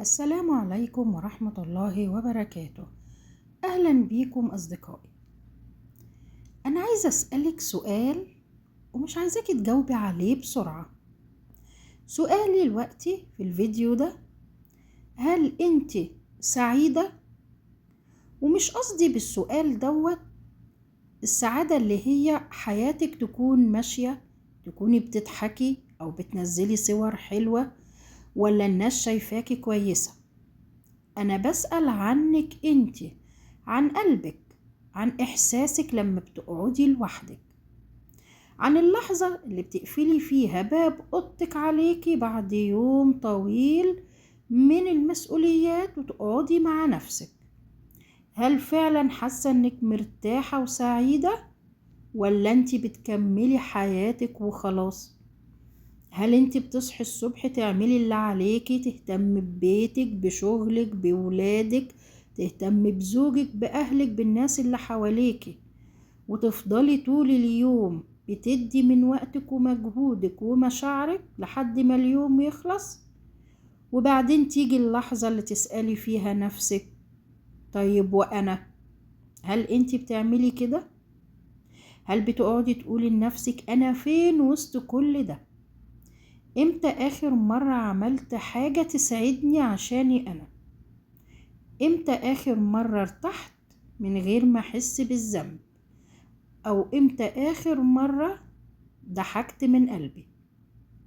السلام عليكم ورحمة الله وبركاته. أهلا بيكم أصدقائي. أنا عايزة أسألك سؤال ومش عايزاكي تجاوبي عليه بسرعة. سؤالي دلوقتي في الفيديو ده، هل أنت سعيدة؟ ومش قصدي بالسؤال دوت السعادة اللي هي حياتك تكون ماشية، تكوني بتضحكي أو بتنزلي صور حلوة ولا الناس شايفاكي كويسة. أنا بسأل عنك أنت، عن قلبك، عن إحساسك لما بتقعدي لوحدك، عن اللحظة اللي بتقفلي فيها باب أوضتك عليكي بعد يوم طويل من المسؤوليات وتقعدي مع نفسك. هل فعلا حاسة انك مرتاحة وسعيدة، ولا انت بتكملي حياتك وخلاص؟ هل انت بتصحي الصبح تعملي اللي عليكي، تهتمي ببيتك، بشغلك، بولادك، تهتمي بزوجك، بأهلك، بالناس اللي حواليكي، وتفضلي طول اليوم بتدي من وقتك ومجهودك ومشاعرك لحد ما اليوم يخلص، وبعدين تيجي اللحظة اللي تسألي فيها نفسك، طيب وأنا؟ هل انت بتعملي كده؟ هل بتقعدي تقولي لنفسك أنا فين وسط كل ده؟ امتى آخر مرة عملت حاجة تسعدني عشاني أنا؟ امتى آخر مرة ارتحت من غير ما أحس بالذنب؟ أو امتى آخر مرة ضحكت من قلبي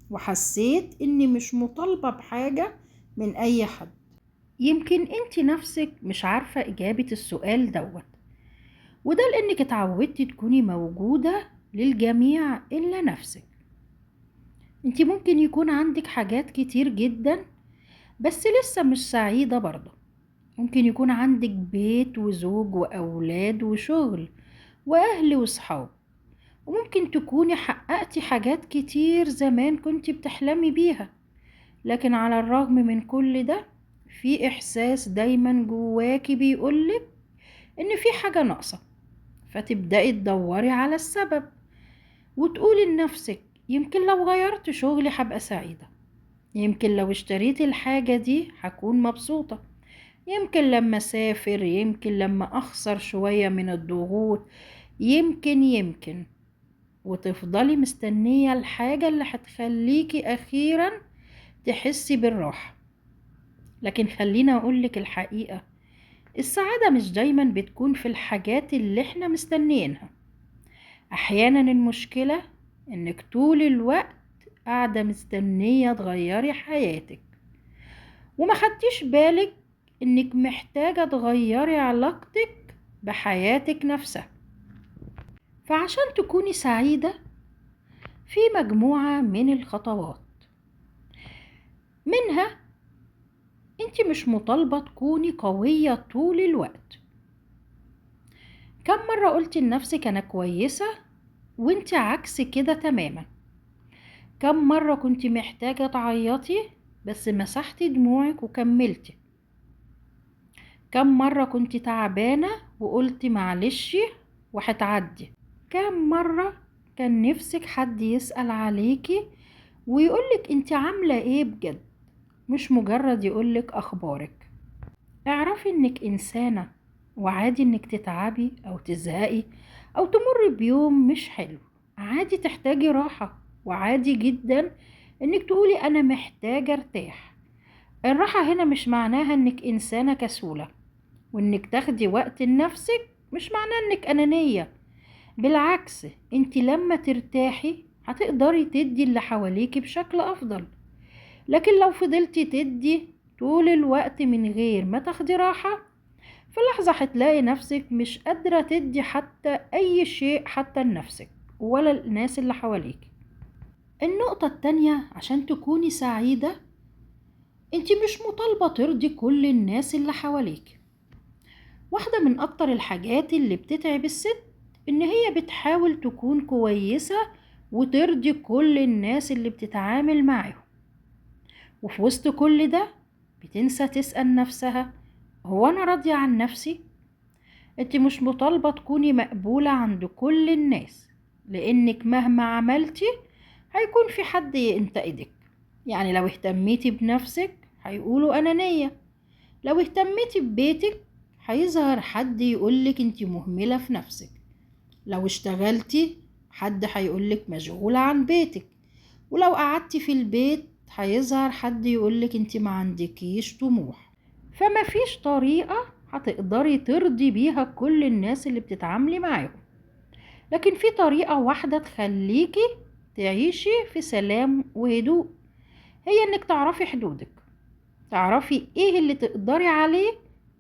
وحسيت إني مش مطالبة بحاجة من أي حد؟ يمكن انت نفسك مش عارفة إجابة السؤال دوت، وده لأنك اتعودتي تكوني موجودة للجميع إلا نفسك. انت ممكن يكون عندك حاجات كتير جدا بس لسه مش سعيدة برضه. ممكن يكون عندك بيت وزوج وأولاد وشغل وأهل وصحاب، وممكن تكوني حققتي حاجات كتير زمان كنت بتحلمي بيها، لكن على الرغم من كل ده في إحساس دايما جواكي بيقولك إن في حاجة ناقصة، فتبدأي تدوري على السبب وتقولي لنفسك يمكن لو غيرت شغلي هبقى سعيدة، يمكن لو اشتريت الحاجة دي هكون مبسوطة، يمكن لما أسافر، يمكن لما أخسر شوية من الضغوط، يمكن. وتفضلي مستنية الحاجة اللي هتخليكي أخيرا تحسي بالراحة. لكن خلينا أقولك الحقيقة، السعادة مش دايما بتكون في الحاجات اللي احنا مستنيينها. أحيانا المشكلة انك طول الوقت قاعدة مستنية تغيري حياتك، وما خدتيش بالك انك محتاجة تغيري علاقتك بحياتك نفسها. فعشان تكوني سعيدة في مجموعة من الخطوات، منها انت مش مطالبة تكوني قوية طول الوقت. كم مرة قلتي لنفسك انا كويسة وانت عكس كده تماما؟ كم مرة كنت محتاجة تعيطي بس مسحتي دموعك وكملتي؟ كم مرة كنت تعبانة وقلتي معلش وهتعدي؟ كم مرة كان نفسك حد يسأل عليكي ويقولك انت عاملة ايه بجد، مش مجرد يقولك اخبارك؟ اعرفي انك انسانة، وعادي انك تتعبي او تزهقي او تمر بيوم مش حلو، عادي تحتاجي راحة، وعادي جدا انك تقولي انا محتاجة ارتاح. الراحة هنا مش معناها انك انسانة كسولة، وانك تاخدي وقت لنفسك مش معناه انك انانية. بالعكس، انت لما ترتاحي هتقدري تدي اللي حواليكي بشكل افضل. لكن لو فضلتي تدي طول الوقت من غير ما تاخدي راحة، في لحظة هتلاقي نفسك مش قادرة تدي حتى أي شيء، حتى لنفسك ولا الناس اللي حواليك. النقطة التانية، عشان تكوني سعيدة انت مش مطالبة ترضي كل الناس اللي حواليك. واحدة من أكتر الحاجات اللي بتتعب الست إن هي بتحاول تكون كويسة وترضي كل الناس اللي بتتعامل معاهم، وفي وسط كل ده بتنسى تسأل نفسها هو أنا راضية عن نفسي؟ انت مش مطالبة تكوني مقبولة عند كل الناس، لأنك مهما عملتي هيكون في حد ينتقدك. يعني لو اهتميتي بنفسك هيقولوا أنانية، لو اهتمتي ببيتك هيظهر حد يقولك انت مهملة في نفسك، لو اشتغلتي حد هيقولك مشغولة عن بيتك، ولو قعدتي في البيت هيظهر حد يقولك انت ما عندكيش طموح. فما فيش طريقة هتقدري ترضي بيها كل الناس اللي بتتعاملي معاهم، لكن في طريقة واحدة تخليكي تعيشي في سلام وهدوء، هي انك تعرفي حدودك، تعرفي ايه اللي تقدري عليه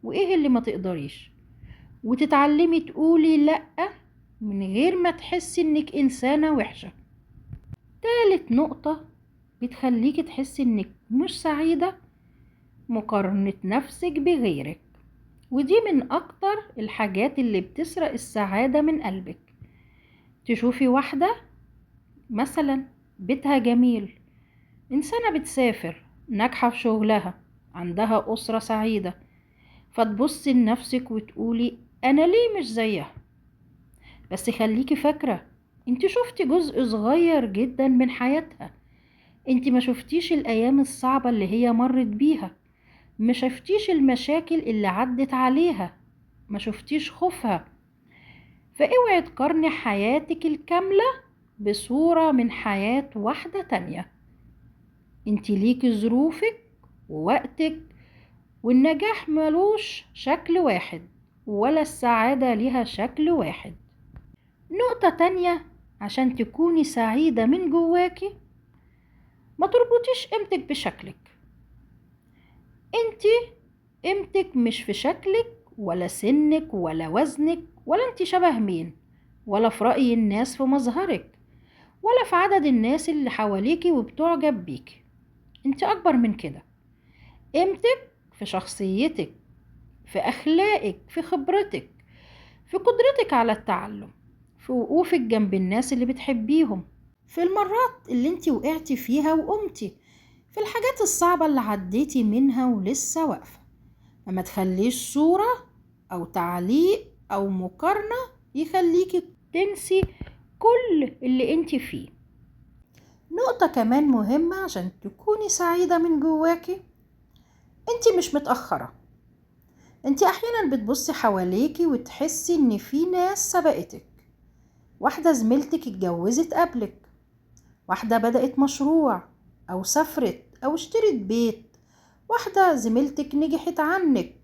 وايه اللي ما تقدريش، وتتعلمي تقولي لأ من غير ما تحسي انك انسانة وحشة. تالت نقطة بتخليكي تحسي انك مش سعيدة، مقارنة نفسك بغيرك، ودي من اكتر الحاجات اللي بتسرق السعادة من قلبك. تشوفي واحدة مثلا بيتها جميل، إنسانة بتسافر، ناجحة في شغلها، عندها أسرة سعيدة، فتبصي لنفسك وتقولي أنا ليه مش زيها؟ بس خليكي فاكرة انت شفتي جزء صغير جدا من حياتها، انت ما شفتيش الأيام الصعبة اللي هي مرت بيها، ما شفتيش المشاكل اللي عدت عليها، ما شفتيش خوفها. فاوعي تقارني حياتك الكاملة بصورة من حياة واحدة تانية. انت ليكي ظروفك ووقتك، والنجاح ملوش شكل واحد ولا السعادة ليها شكل واحد. نقطة تانية عشان تكوني سعيدة من جواكي، ما تربطيش قيمتك بشكلك. انت قيمتك مش في شكلك ولا سنك ولا وزنك ولا انت شبه مين ولا في رأي الناس في مظهرك ولا في عدد الناس اللي حواليكي وبتعجب بيكي. انت اكبر من كده. قيمتك في شخصيتك، في اخلاقك، في خبرتك، في قدرتك على التعلم، في وقوفك جنب الناس اللي بتحبيهم، في المرات اللي انت وقعتي فيها وقمتي، في الحاجات الصعبة اللي عديتي منها ولسه واقفة. فما تخليش صورة أو تعليق أو مقارنة يخليكي تنسي كل اللي انت فيه. نقطة كمان مهمة عشان تكوني سعيدة من جواكي، انت مش متأخرة. انت أحيانا بتبصي حواليكي وتحسي ان في ناس سبقتك، واحدة زميلتك اتجوزت قبلك، واحدة بدأت مشروع أو سافرت أو اشترت بيت، واحدة زميلتك نجحت عنك،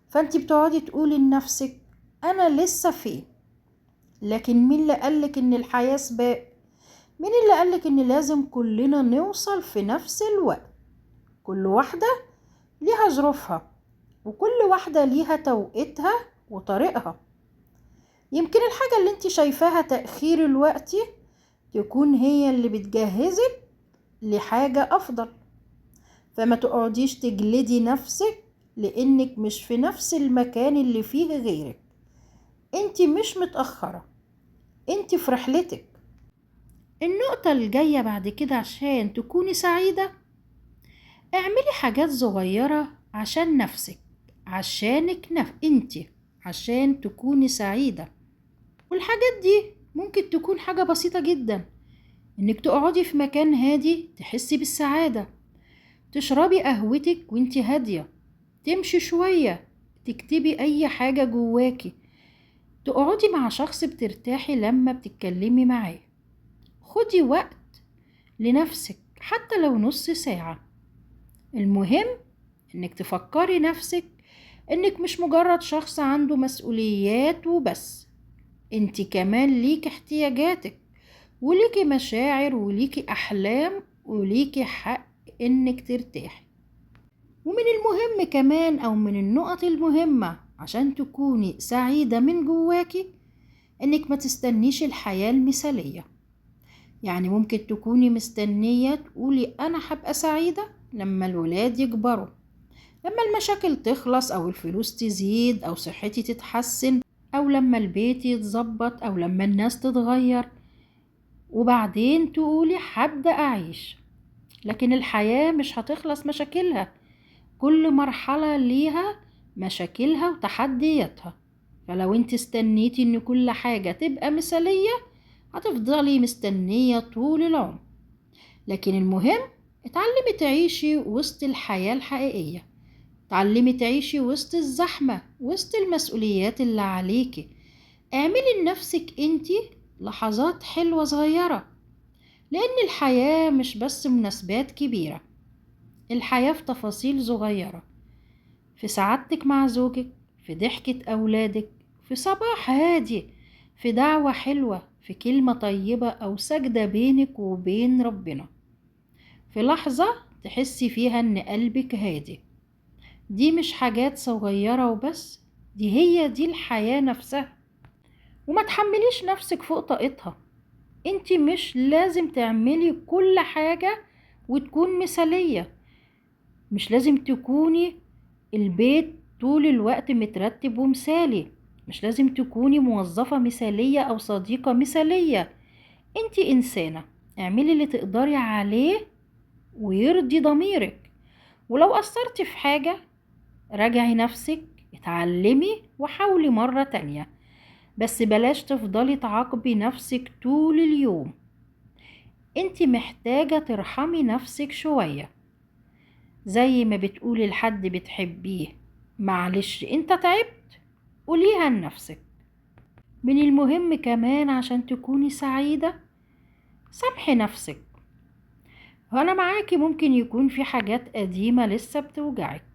فانت بتقعدي تقولي لنفسك أنا لسه فين. لكن مين اللي قالك إن الحياة سباق؟ مين اللي قالك إن لازم كلنا نوصل في نفس الوقت؟ كل واحدة ليها ظروفها، وكل واحدة ليها توقيتها وطريقها. يمكن الحاجة اللي انت شايفاها تأخير الوقت تكون هي اللي بتجهزك لحاجة أفضل. فما تقعديش تجلدي نفسك لأنك مش في نفس المكان اللي فيه غيرك. انت مش متأخرة، انت في رحلتك. النقطة الجاية بعد كده عشان تكوني سعيدة، اعملي حاجات صغيرة عشان نفسك، عشانك انت، عشان تكوني سعيدة. والحاجات دي ممكن تكون حاجة بسيطة جدا، انك تقعدي في مكان هادي تحسي بالسعادة، تشربي قهوتك وانت هادية، تمشي شوية، تكتبي اي حاجة جواكي، تقعدي مع شخص بترتاحي لما بتتكلمي معاه. خدي وقت لنفسك حتى لو نص ساعة. المهم انك تفكري نفسك انك مش مجرد شخص عنده مسؤوليات وبس، انت كمان ليك احتياجاتك وليكي مشاعر وليكي احلام وليكي حق انك ترتاحي. ومن المهم كمان، او من النقط المهمة عشان تكوني سعيدة من جواكي، انك ما تستنيش الحياة المثالية. يعني ممكن تكوني مستنية تقولي انا هبقى سعيدة لما الولاد يكبروا، لما المشاكل تخلص، او الفلوس تزيد، او صحتي تتحسن، او لما البيت يتظبط، او لما الناس تتغير، وبعدين تقولي هبدأ اعيش. لكن الحياة مش هتخلص مشاكلها، كل مرحلة ليها مشاكلها وتحدياتها. فلو انت استنيتي ان كل حاجة تبقى مثالية هتفضلي مستنية طول العمر. لكن المهم اتعلمي تعيشي وسط الحياة الحقيقية، اتعلمي تعيشي وسط الزحمة، وسط المسؤوليات اللي عليكي. اعملي لنفسك انتي لحظات حلوة صغيرة، لأن الحياة مش بس مناسبات كبيرة، الحياة في تفاصيل صغيرة، في سعادتك مع زوجك، في ضحكة أولادك، في صباح هادي، في دعوة حلوة، في كلمة طيبة أو سجدة بينك وبين ربنا، في لحظة تحسي فيها إن قلبك هادي. دي مش حاجات صغيرة وبس، دي هي دي الحياة نفسها. وما تحمليش نفسك فوق طاقتها، انتي مش لازم تعملي كل حاجة وتكون مثالية، مش لازم تكوني البيت طول الوقت مترتب ومثالي، مش لازم تكوني موظفة مثالية أو صديقة مثالية. انتي إنسانة، اعملي اللي تقدري عليه ويرضي ضميرك، ولو قصرتي في حاجة راجعي نفسك، اتعلمي وحاولي مرة تانية، بس بلاش تفضلي تعاقبي نفسك طول اليوم. انتي محتاجة ترحمي نفسك شوية، زي ما بتقولي لحد بتحبيه معلش انت تعبت، قوليها لنفسك. من المهم كمان عشان تكوني سعيدة سامحي نفسك. وانا معاكي ممكن يكون في حاجات قديمة لسه بتوجعك،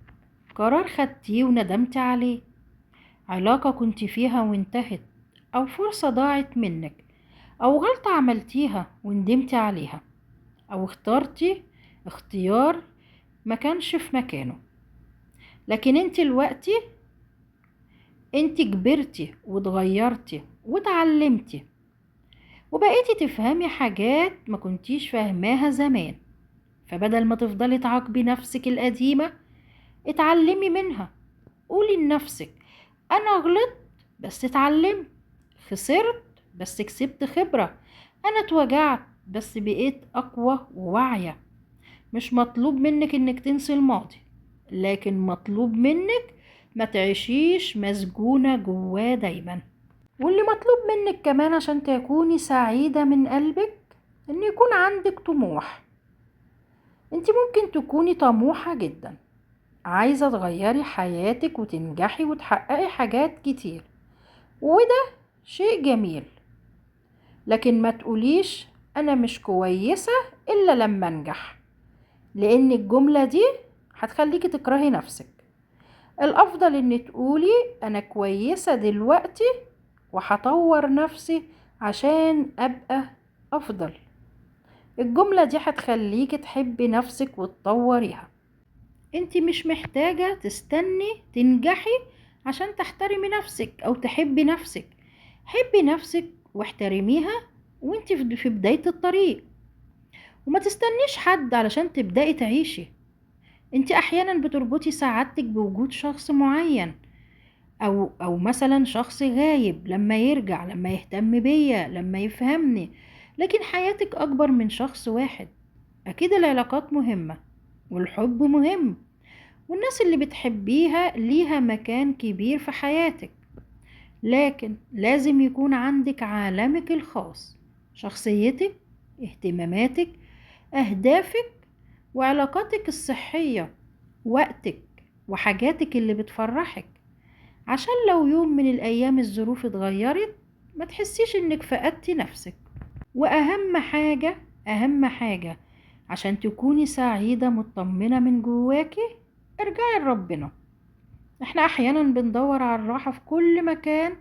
قرار خدتيه وندمتي عليه، علاقة كنت فيها وانتهت، أو فرصة ضاعت منك، أو غلطة عملتيها وندمتي عليها، أو اخترتي اختيار ما كانش في مكانه. لكن انت دلوقتي انت كبرتي واتغيرتي واتعلمتي وبقيتي تفهمي حاجات ما كنتيش فاهماها زمان. فبدل ما تفضلي تعاقبي نفسك القديمة، اتعلمي منها. قولي لنفسك انا غلطت بس اتعلمت، خسرت بس كسبت خبرة، انا اتوجعت بس بقيت اقوى وواعية. مش مطلوب منك انك تنسي الماضي، لكن مطلوب منك ما تعيشيش مسجونة جواه دايما. واللي مطلوب منك كمان عشان تكوني سعيدة من قلبك ان يكون عندك طموح. انت ممكن تكوني طموحة جدا، عايزة تغيري حياتك وتنجحي وتحققي حاجات كتير، وده شيء جميل، لكن ما تقوليش انا مش كويسة الا لما انجح، لان الجملة دي هتخليكي تكرهي نفسك. الافضل ان تقولي انا كويسة دلوقتي وهطور نفسي عشان ابقى افضل. الجملة دي هتخليكي تحبي نفسك وتطوريها. انت مش محتاجة تستني تنجحي عشان تحترمي نفسك او تحبي نفسك. حبي نفسك واحترميها وانت في بداية الطريق، وما تستنيش حد علشان تبدأي تعيشي. انت احيانا بتربطي سعادتك بوجود شخص معين، او مثلا شخص غايب، لما يرجع، لما يهتم بيا، لما يفهمني. لكن حياتك اكبر من شخص واحد. اكيد العلاقات مهمة والحب مهم، والناس اللي بتحبيها ليها مكان كبير في حياتك، لكن لازم يكون عندك عالمك الخاص، شخصيتك، اهتماماتك، اهدافك، وعلاقاتك الصحية، وقتك، وحاجاتك اللي بتفرحك، عشان لو يوم من الأيام الظروف اتغيرت ما تحسيش انك فقدتي نفسك. وأهم حاجة، أهم حاجة عشان تكوني سعيدة مطمنة من جواكي، ارجعي لربنا. احنا احيانا بندور على الراحة في كل مكان،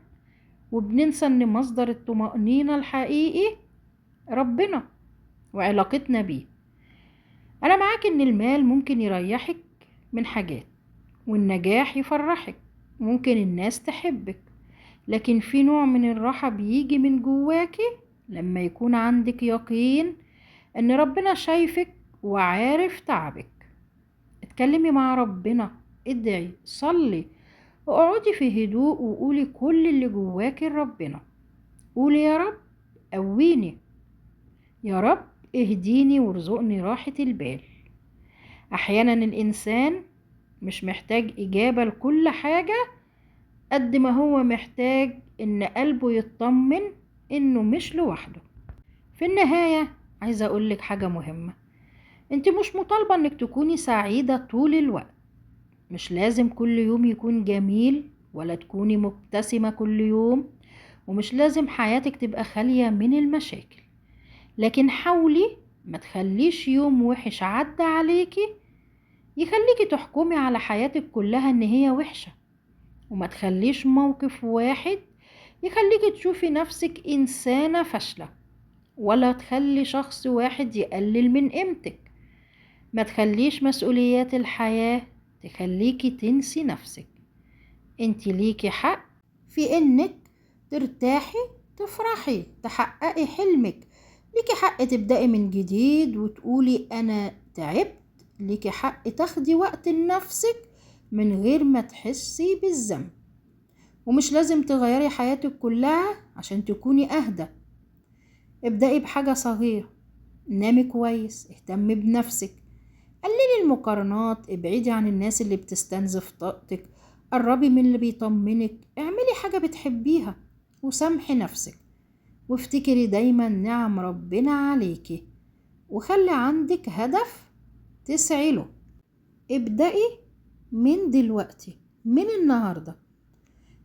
وبننسى ان مصدر الطمأنينة الحقيقي ربنا وعلاقتنا بيه. انا معاك ان المال ممكن يريحك من حاجات، والنجاح يفرحك، ممكن الناس تحبك، لكن في نوع من الراحة بيجي من جواكي لما يكون عندك يقين ان ربنا شايفك وعارف تعبك. اتكلمي مع ربنا، ادعي، صلي، اقعدي في هدوء وقولي كل اللي جواكي لربنا. قولي يا رب قويني، يا رب اهديني وارزقني راحة البال. احيانا الانسان مش محتاج اجابة لكل حاجة قد ما هو محتاج ان قلبه يطمن انه مش لوحده. في النهاية عايزة اقولك حاجة مهمة، انت مش مطالبة انك تكوني سعيدة طول الوقت، مش لازم كل يوم يكون جميل ولا تكوني مبتسمة كل يوم، ومش لازم حياتك تبقى خالية من المشاكل، لكن حاولي ما تخليش يوم وحش عدى عليكي يخليكي تحكمي على حياتك كلها ان هي وحشة، وما تخليش موقف واحد يخليكي تشوفي نفسك إنسانة فاشلة، ولا تخلي شخص واحد يقلل من قيمتك. ما تخليش مسؤوليات الحياة تخليكي تنسي نفسك. انت ليكي حق في انك ترتاحي، تفرحي، تحققي حلمك. ليكي حق تبدأي من جديد وتقولي انا تعبت. ليكي حق تاخدي وقت لنفسك من غير ما تحسي بالذنب، ومش لازم تغيري حياتك كلها عشان تكوني اهدى. ابدأي بحاجة صغيرة، نامي كويس، اهتمي بنفسك، قللي المقارنات، ابعدي عن الناس اللي بتستنزف طاقتك، قربي من اللي بيطمنك، اعملي حاجة بتحبيها، وسامحي نفسك، وافتكري دايما نعم ربنا عليكي، وخلي عندك هدف تسعي له. ابدأي من دلوقتي، من النهاردة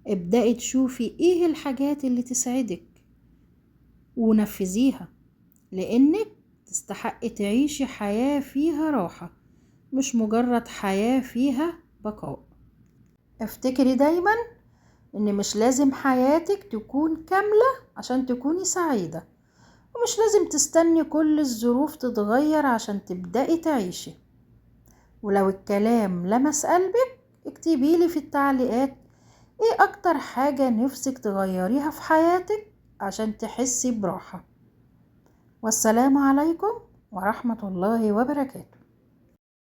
ابدأي تشوفي ايه الحاجات اللي تسعدك ونفذيها، لانك تستحقي تعيشي حياة فيها راحة، مش مجرد حياة فيها بقاء. افتكري دايما ان مش لازم حياتك تكون كاملة عشان تكوني سعيدة، ومش لازم تستني كل الظروف تتغير عشان تبدأي تعيشي. ولو الكلام لمس قلبك اكتبيلي في التعليقات ايه اكتر حاجة نفسك تغيريها في حياتك عشان تحسي براحة. والسلام عليكم ورحمة الله وبركاته.